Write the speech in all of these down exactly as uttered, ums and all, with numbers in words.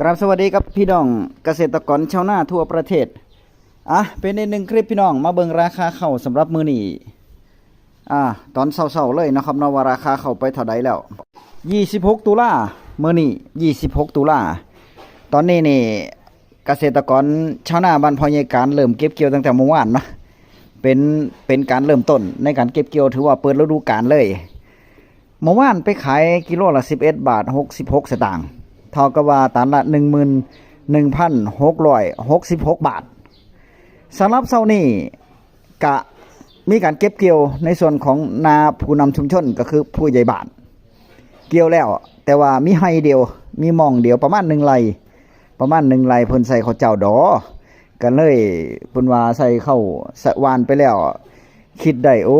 ครับ สวัสดีครับพี่น้องเกษตรกรชาวนาทั่วประเทศ อ่ะ เป็นอีกหนึ่งคลิปพี่น้อง มาเบิ่งราคาข้าวสำหรับมื้อนี้ อ่า ตอนเช้าๆเลยนะครับเนาะ ว่าราคาข้าวไปเท่าใดแล้ว ยี่สิบหก ตุลา มื้อนี้ ยี่สิบหก ตุลา ตอนนี้นี่ เกษตรกรชาวนาบ้านพ่อใหญ่การเริ่มเก็บเกี่ยวตั้งแต่เมื่อวานเนาะ เป็น เป็นการเริ่มต้นในการเก็บเกี่ยว ถือว่าเปิดฤดูกาลเลย เมื่อวานไปขายกิโลละ สิบเอ็ด บาท หกสิบหก สตางค์ เท่ากับว่าตันละ หนึ่งหมื่นหนึ่งพันหกร้อยหกสิบหก บาท สำหรับเช้านี้กะมีการเก็บเกี่ยวในส่วนของนาผู้นำชุมชนก็คือผู้ใหญ่บ้าน เกี่ยวแล้ว แต่ว่ามีไฮ่เดียว มีหม่องเดียว ประมาณหนึ่งไร่ ประมาณหนึ่งไร่ เพิ่นใส่ข้าวเจ้าดอ กันเลย เพิ่นว่าใส่ข้าว ใส่หว่านไปแล้ว คิดได้ โอ้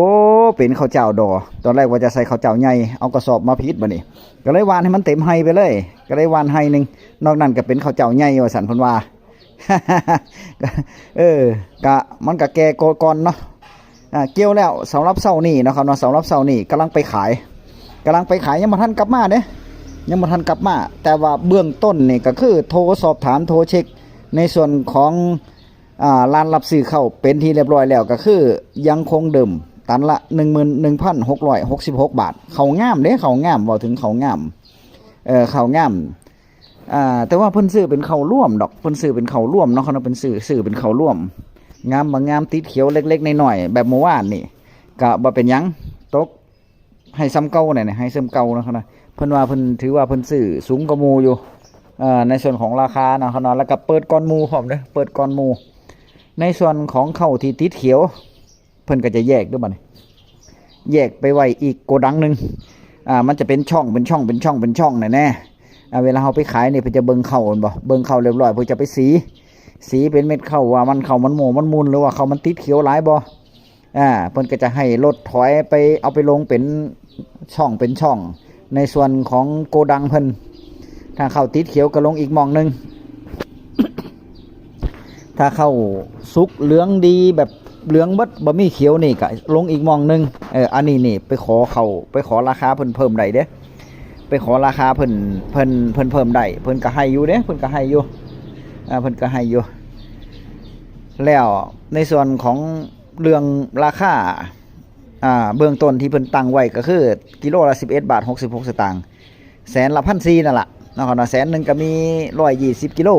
เป็นข้าวเจ้าดอ ตอนแรกว่าจะใส่ข้าวเจ้าใหญ่ เอากระสอบมาผิดบัดนี้ ก็เลยหว่านให้มันเต็มไฮ่ไปเลย ก็เลยหว่านไฮ่หนึ่ง นอกนั้นก็เป็นข้าวเจ้าใหญ่ว่าซั่น เพิ่นว่า เออ กะ มันกะแก่ก่อนเนาะ อ่า เกี่ยวแล้วสำหรับเช้านี้นะครับเนาะ สำหรับเช้านี้กำลังไปขาย กำลังไปขาย ยังบ่ทันกลับมาเด้ ยังบ่ทันกลับมา แต่ว่าเบื้องต้นนี่ก็คือโทรสอบถาม โทรเช็คในส่วนของ อ่า ร้านรับซื้อข้าวเป็นที่เรียบร้อยแล้ว ก็คือยังคงเดิม ตันละ หนึ่งหมื่นหนึ่งพันหกร้อยหกสิบหก บาท ข้าวงามเด้ ข้าวงาม เว้าถึงข้าวงาม เออ ข้าวงาม อ่า แต่ว่าเพิ่นซื้อเป็นข้าวรวมดอก เพิ่นซื้อเป็นข้าวรวมเนาะ เขาเนาะ เพิ่นซื้อ ซื้อเป็นข้าวรวม งามบ่งาม ติดเขียวเล็กๆน้อยๆ แบบเมื่อวานนี่ ก็บ่เป็นหยัง ตก ไฮ่ส่ำเก่าเนี่ย ไฮ่ส่ำเก่าเนาะ เขาเนาะ เพิ่นว่าเพิ่นถือว่าเพิ่นซื้อสูงกว่าหมู่อยู่ เอ่อ ในส่วนของราคาเนาะ เขาเนาะ แล้วก็เปิดก่อนหมู่พร้อมเด้อ เปิดก่อนหมู่ ในส่วนของข้าวที่ติดเขียว เพิ่นก็จะแยกเด้อบัดนี้ แยกไปไว้อีกโกดังหนึ่ง อ่า มันจะเป็นช่อง เป็นช่อง เป็นช่อง เป็นช่องแน่ๆ อ่า เวลาเฮาไปขายนี่ เพิ่นจะเบิ่งข้าวแม่นบ่ เบิ่งข้าวเรียบร้อย เพิ่นจะไปสี สีเป็นเม็ดข้าว ว่ามันข้าวมันโม่มันมูน หรือว่าข้าวมันติดเขียวหลายบ่ อ่า เพิ่นก็จะให้รถถอยไป เอาไปลงเป็นช่อง เป็นช่อง ในส่วนของโกดังเพิ่น ถ้าข้าวติดเขียวก็ลงอีกหม่องหนึ่ง ถ้าข้าวสุกเหลืองดีแบบเหลืองเบิด บ่มีเขียวนี่ก็ลงอีกหม่องหนึ่ง เออ อันนี้นี่ไปขอข้าว ไปขอราคาเพิ่นเพิ่มได้เด้ ไปขอราคาเพิ่น เพิ่น เพิ่นเพิ่มได้ เพิ่นก็ให้อยู่เด้ เพิ่นก็ให้อยู่ อ่า เพิ่นก็ให้อยู่ แล้วในส่วนของเรื่องราคา อ่า เบื้องต้นที่เพิ่นตั้งไว้ก็คือกิโลละ สิบเอ็ด บาท หกสิบหก สตางค์ แสนละ พันสี่ นั่นล่ะเนาะครับเนาะ แสนหนึ่งก็มี ร้อยยี่สิบ กิโล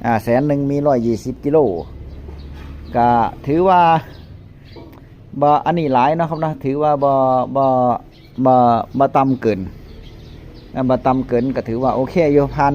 อ่า แสนหนึ่งมี ร้อยยี่สิบ กิโล ก็ถือว่าบ่อันนี้หลายเนาะครับเนาะ ถือว่าบ่ บ่ บ่ บ่ต่ำเกิน อ่า บ่ต่ำเกินก็ถือว่าโอเคอยู่ ผ่าน